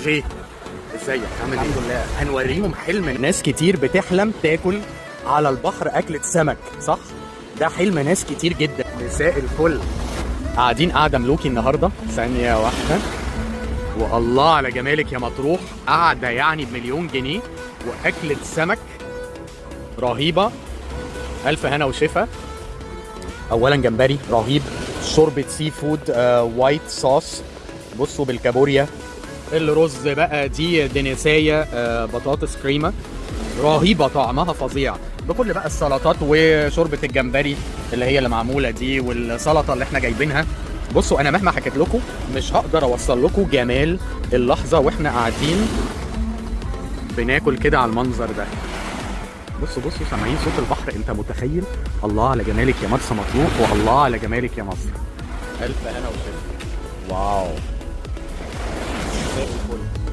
جي، ازيك؟ عامل ايه؟ الحمد لله. هنوريهم حلم ناس كتير بتحلم تاكل على البحر اكلة سمك، صح؟ ده حلم ناس كتير جدا. مساء الفل. قاعدين قعدة ملوكي النهارده. ثانية واحدة. والله على جمالك يا مطروح، قعدة يعني بمليون جنيه واكلة سمك رهيبة. ألف هنا وشفا. أولا جمبري رهيب، شوربة seafood white sauce، بصوا بالكابوريا، الرز بقى دي دنساية، بطاطس كريمة رهيبة، طعمها فظيع، بكل بقى السلطات وشوربة الجمبري اللي هي اللي معمولة دي والسلطة اللي احنا جايبينها. بصوا انا مهما حكيت لكم مش هقدر اوصل لكم جمال اللحظة واحنا قاعدين بناكل كده على المنظر ده. بصوا بصوا، سامعين صوت البحر؟ انت متخيل؟ الله على جمالك يا مرسى مطروح، والله على جمالك يا مصر. الف هنا وشفا. wow، مساء الفل.